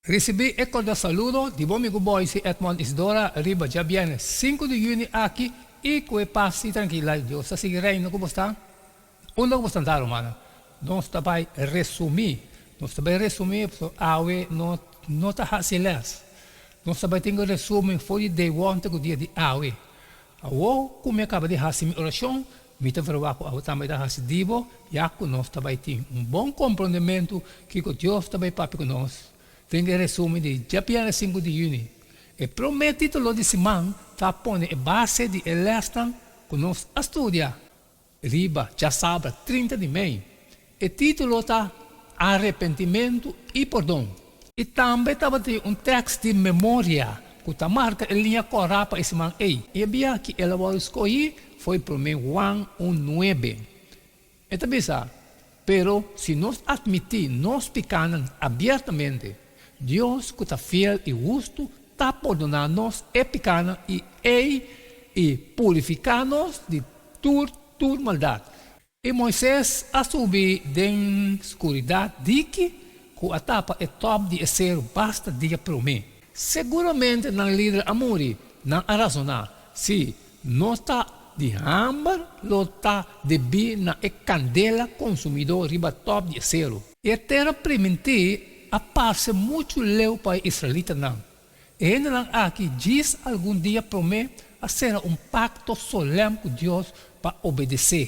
Risibí e kordial saludo di bo amigu Boyce Edmond Isidora riba djabièrnè sinku di yüni aki i ku e pas i trankila di Dios ta sigui reina ku bo sta unda ku bo sta nta rumannan. Nos ta bai resumí, nos ta bai resumí pasobra awe no no ta hasi lès. Nos ta bai tin ku resumi for di day one te ku dia di awe. Awor ku mi a kaba di hasi mi orashon, mi ta verwagt ku abo tambe ta hasi di bo, ya ku nos ta bai tin un bon komprondementu kiko Dios ta bai papia ku nos den e resumen di djabièrnè sinku di yüni. E promé título di siman ta pone e base di e lèsnan ku nos a studia riba djasabra 30 di mei. E título ta Arepentimentu i Pordon. I tambe tabatin un tèks di memoria ku ta marka e liña kòrá pa e siman ei. I e bia ki el a wòrdu skohí foi promé Juan un nuebe. E ta bisa, Pero si nos atmití nos pikánan abiertamente, Dios ku ta fiel i hustu ta pordoná nos e pikánan i ei i purifiká nos di tur tur maldat. I Moises a subi den skuridat diki ku a tapa e tòp di e seru basta dia promé. Seguramente nan lider a muri, nan a rasoná, Si no ta di hamber lo ta debí na e kandela konsumidó riba tòp di e seru. E tera primintí a parse muchu leu pa e israelitanan. E hendenan aki djis algun dia promé a sera un pakto solèm ku Dios pa obedesé.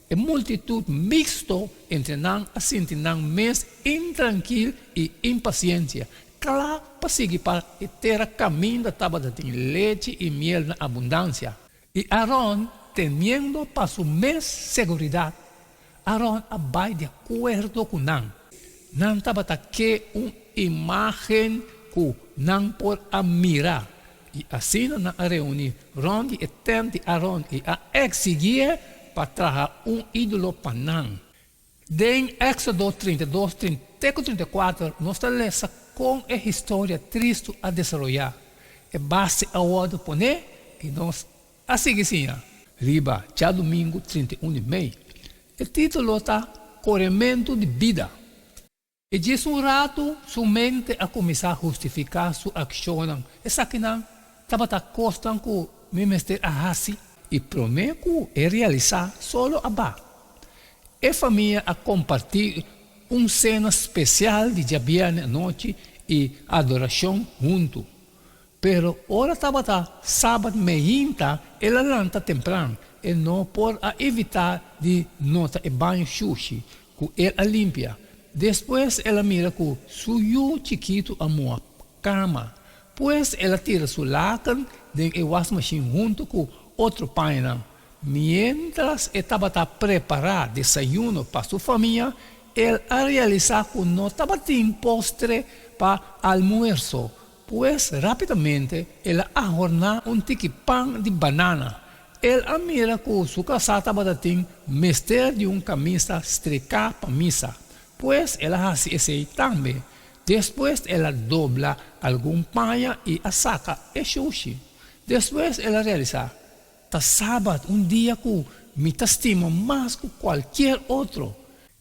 E multitut miksto entre nan a sinti nan mes intrankil i impasiensia, kla pa sigui pa e tera kaminda tabata tin lechi i miel na abundansia. I Aron, temiendo pa su mes seguridat, Aron a bai di akuerdo ku nan. Nan tabata ke un imágen ku nan por a mira, i asina nan a reuní rònt di e tènt di Aron i a eksigié pa traha un ídolo pa nan. Den Éksodo 32, 30 ku 34 nos ta lesa kon e historia tristu a desaroyá. E base a wòrdu poné i nos a sigui siña. Riba djadumingu 31 di mei. E título ta Korementu di Bida. I djis un ratu su mente a kuminsá hustifiká su akshonnan. Esakinan tabata kosnan ku mi mester a hasi. I promé ku e realisá solo a ba. E famia a kompartí un sena spesial di djabièrnè anochi i adorashon huntu. Pero ora tabata sabat meinta el a lanta tempran, e no por a evitá di nota e baño shushi ku el a limpia. Despues el a mira ku su yu chikitu a muha kama. Pues el a tira su laken den e wasmashin huntu ku otro pañanan. Miéntras e tabata prepará desayuno pa su famia, el a realisá ku no tabatin postre pa almuerso. Pues rápidamente el a ahorná un tiki pan di banana. El a mira ku su kasá tabata tin mester di un kamisa streká pa misa. Pues el a hasi esei tambe. Despues el a dobla algun paña i a saka e shushi. Despues el a realisá, Ta sabat, un dia ku mi ta stima mas ku kualkier otro.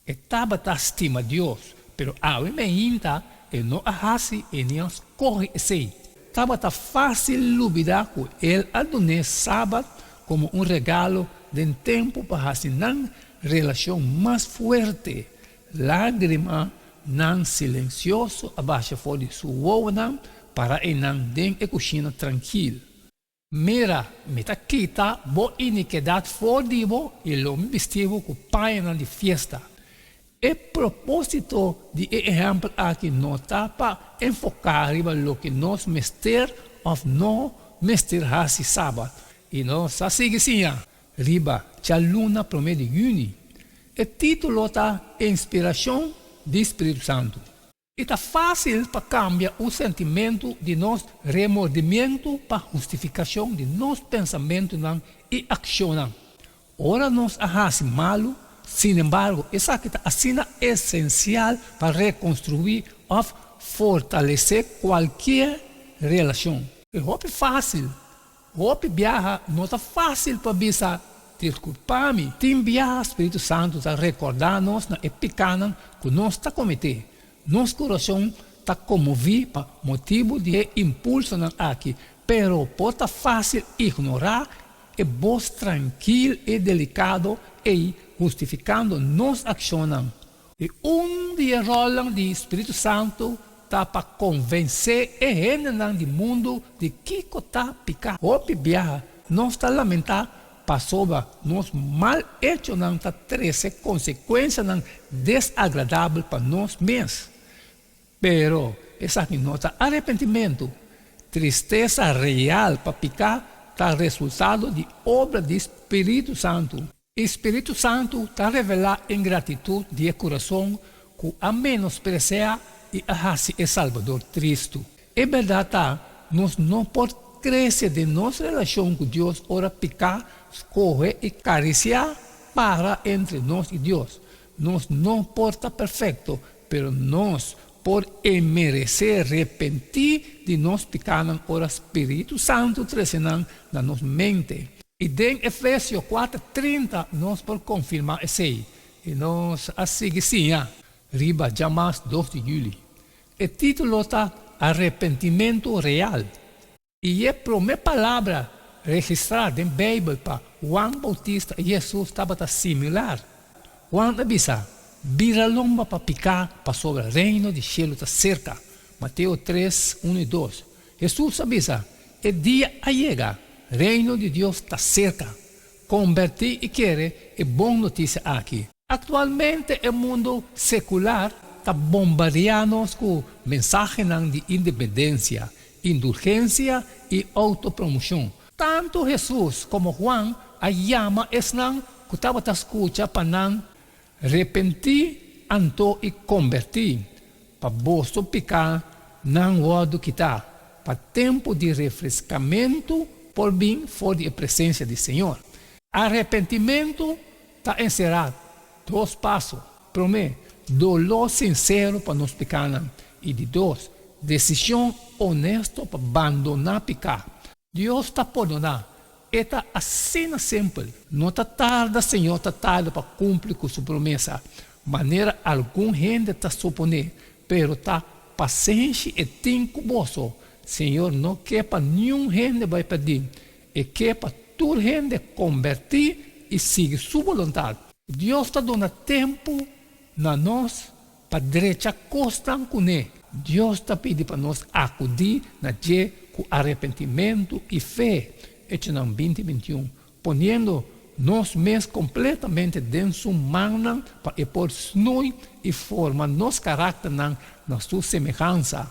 E tabata stima Dios, pero awe meinta e no a hasi e ni a skohe esei. Tabata fásil lubidá ku el a dun'é sabat komo un regalo den tempu pa hasi nan relashon mas fuerte. Lágrimanan silensioso a basha for di su wowonan para einan den e kushina trankil. Mira, mi ta kita bo inikidat for di bo i lo mi bisti bo ku pañanan di fiesta. E propósito di e ehèmpel aki no ta pa enfoká riba loke nos mester òf no mester hasi sabat. I nos a sigui siña riba djaluna promé di yüni. E título ta Inspirashon di Spiritu Santu. I ta fásil pa kambia un sentimentu di nos remordimientu pa hustifikashon di nos pensamentunan i akshonnan. Ora nos a hasi malu, sinembargo, esaki ta asina esensial pa rekonstruí òf fortalesé kualkier relashon. E hopi fásil Hopi biaha no ta fásil pa bisa, Diskulpá mi. Tin biaha Spiritu Santu ta rekordá nos na e pikánan ku nos ta kometé. Nos kurason ta konmoví pa motibu di e impulsonan aki, pero por ta fásil ignorá e bos trankil i delikado ei hustifikando nos akshonnan. I un di e ròlnan di Spiritu Santu ta pa konvensé e hendenan di mundu di kiko ta piká. Hopi biaha nos ta lamentá pasobra nos mal echonan ta trese konsekuensianan desagradabel pa nos mes. Pero esaki no ta arepentimentu. Tristesa real pa piká ta resultado di obra di Spiritu Santu. E Spiritu Santu ta revelá ingratitut di e kurason ku a menospresiá i a hasi e Salbador tristu. E bèrdat ta, nos no por krese den nos relashon ku Dios ora piká skohe i karisiá para entre nos i Dios. Nos no por ta perfekto, pero nos por e meresé repentí di nos pikánan ora Spiritu Santu trese nan na nos mente. I den Efesio kuater 30 nos por konfirmá esei, i nos a sigui siña riba djamas 2 di yüli. E título ta Arepentimentu Real. I e promé palabra registrá den Beibel pa Juan Boutista i Hesus tabata similar. Juan a bisa, Bira lomba pa piká, pasobra Reino di shelu ta serka. Mateo 3, 1 i 2. Hesus a bisa, E dia a yega, Reino di Dios ta serka. Kombertí i kere e bon notisia aki. Aktualmente e mundu sekular ta bombardiá nos ku mensahenan di independensia, indulgensia i outopromoshon. Tantu Hesus komo Juan a yama esnan ku tabata skucha pa nan repentí anto i kombertí, pa boso pikánan wòrdu kitá, pa tempu di refreskamentu por bin for di e presensia di Señor. Arepentimentu ta enserá dos paso, promé, doló sinsero pa nos pikánan, i di dos, desishon onesto pa bandoná piká. Dios ta pordoná, e ta asina simpel. No ta tarda Señor ta tarda pa kumpli ku su promesa, manera algun hende ta suponé, pero ta pasenshi e tin ku boso. Señor no ke pa niun hende bai pèrdí, E ke pa tur hende kombertí i sigui su boluntat. Dios ta duna tempu na nos pa drecha kosnan kuné. Dios ta pidi pa nos akudí na dje ku arepentimentu i fe, Echonan 20, 21, poniendo nos mes kompletamente den su mannan pa e por snui i forma nos karakternan na su semehansa,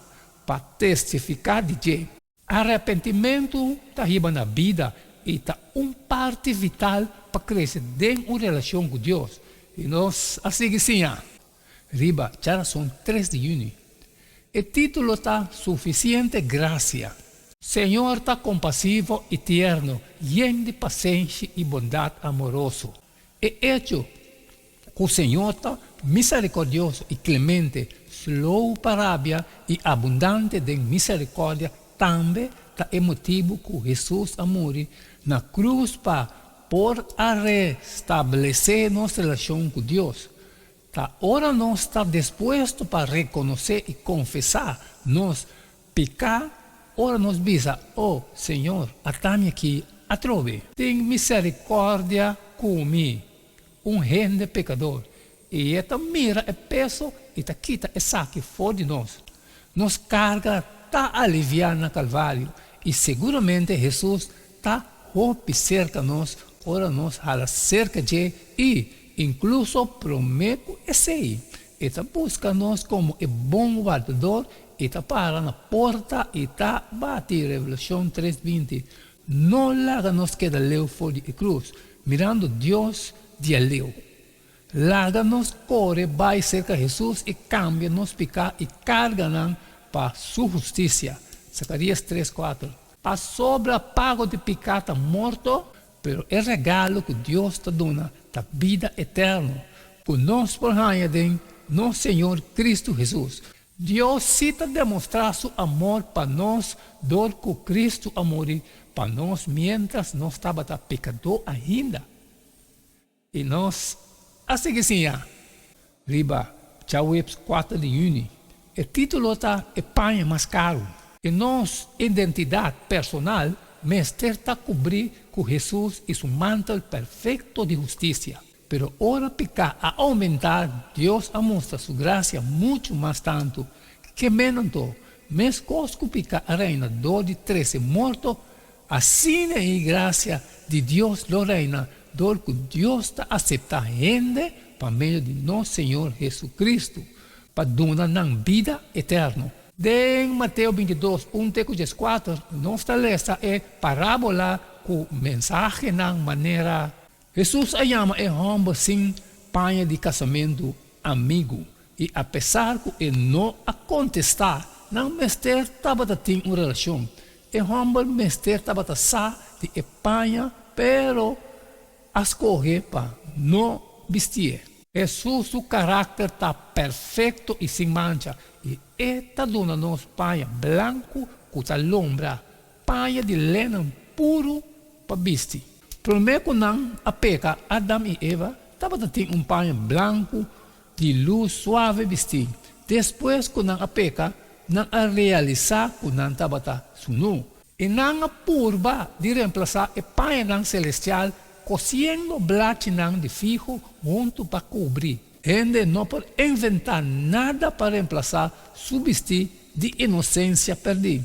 pa testifiká di dje. Arepentimentu ta hiba na bida i ta un parti vital pa krese den un relashon ku Dios. I nos a sigui siña riba djarason 3 di yüni. E título ta Sufisiente Grasia. Señor ta kompasivo i tierno, yen di pasenshi i bondat amoroso. E echo ku Señor ta miserikordioso i klemente, slow pa rabia i abundante den miserikòrdia tambe ta e motibu ku Hesus a muri na krus pa por a restablesé nos relashon ku Dios. Ta ora nos ta dispuesto pa rekonosé i konfesá nos piká, ora nos bisa, O Señor, ata mi aki atrobe. Tin miserikòrdia ku mi, un hende pekador, i e ta mira e peso i ta kita esaki for di nos. Nos karga ta aliviá na Kalvario, i seguramente Hesus ta hopi serka nos ora nos hala serka dje i, inkluso promé ku esei, e ta buska nos komo e bon wardador i ta para na porta i ta bati, Revelashon 3, 20. No laga nos keda leu for di e krus, mirando Dios di aleu. Laga nos kore bai serka Hesus i kambia nos piká i karganan pa Su hustisia. Zakarias 3, 4. Pasobra pago di piká ta morto, pero e regalo ku Dios ta duna ta bida eterno, ku nos por haña den nos Señor Kristu Hesus. Dios sí ta demostrá su amor pa nos dor ku Kristu a muri pa nos miéntras nos tabata pekadó ainda. I nos a sigui siña riba djaweps 4 di yüni. E título ta E Paña Mas Karu. I nos identidat personal mester ta kubrí ku Hesus i su mantel perfekto di hustisia. Pero ora piká a oumentá, Dios a mustra su grasia muchu mas tantu. Ke men anto? Meskos ku piká a reina dor di trese morto, asina e grasia di Dios lo reina dor ku Dios ta aseptá hende pa medio di nos Señor Hesukristu, pa duna nan bida eterno. Den Mateo 22, 1 te ku 14, nos ta lesa e parábola ku mensahenan manera. Hesus a yama e hòmber sin paña di kasamentu amigu, i apesar ku e no a kontestá, nan mester tabata tin un relashon. E hòmber mester tabata sa di e paña pero a skohe pa no bistié. Hesus su karakter ta perfekto i sin mancha, i e ta duna nos paña blanku ku ta lombra, paña di lenen puru pa bisti. Promé ku nan a peka, Adam i Eva tabata tin un paña blanku di lus suave bistí. Despues ku nan a peka, nan a realisá ku nan tabata sunú. I nan a purba di remplasá e pañanan selestial kosiendo blachinan di figo huntu pa kubri. Hende no por inventá nada pa remplasá su bistí di inosensia pèrdí.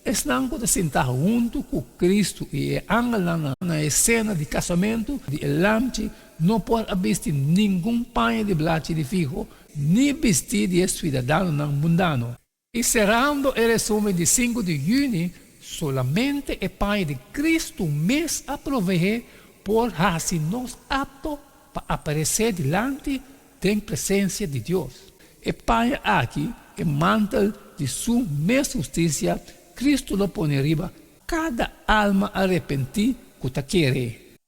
Esnan ku ta sintá huntu ku Kristu i e angelnan na e sena di kasamentu di e Lamchi no por a bisti ningun paña di blachi di figo ni bistí di e suidadanonan mundano. I serando e resumen di 5 di yüni, solamente e paña di Kristu mes a proveé por hasi nos apto pa aparesé dilanti den presensia di Dios. E paña aki, e mantel di su mes hustisia, Kristu lo pone riba kada alma arepentí ku ta kere.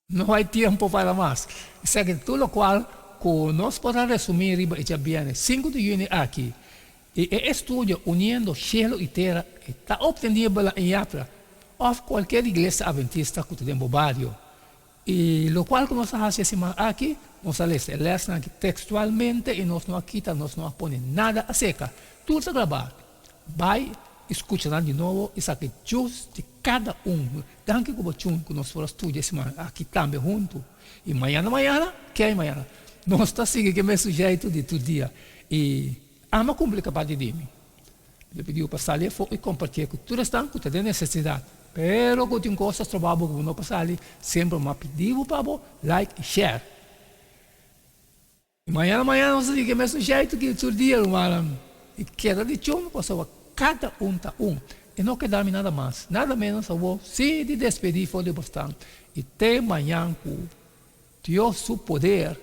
No hay tiempo para mas. Esaki ta tur lokual ku nos por a resumí riba e djabièrnè 5 di yüni aki. I e estudio Uniendo Shelu i Tera e ta optenibel na IAPRA òf kualkier iglesia adventista ku ta den bo bario. I lokual ku nos a hasi e siman aki, nos a lesa e lèsnan aki tekstualmente i nos no a kita, nos no a pone nada aseka. Tur ta grabá. Bai i skucha nan di nobo i saka djus di kada un. Danki ku bo chun ku nos por a studia e siman aki tambe huntu. I mañana mañana, ke mañana? Nos ta sigui ku e mes sujeitu di tur dia. I ama kumpli kapas di dimi. Mi ta pidi bo pa sali afó i kompartié ku tur esnan ku ta den nesesidat. Pero ku tin kos ta stroba bo ku bo no por sali, semper mi a pidi bo pa bo like i share. I mañana mañana nos ta sigui e mesun sheitu ki tur dia, rumannan. I keda di chun pasobra kada un ta un. I no keda mi nada mas, nada ménos awor si di despedí for di bo stan. I te mañan ku Dios su poder.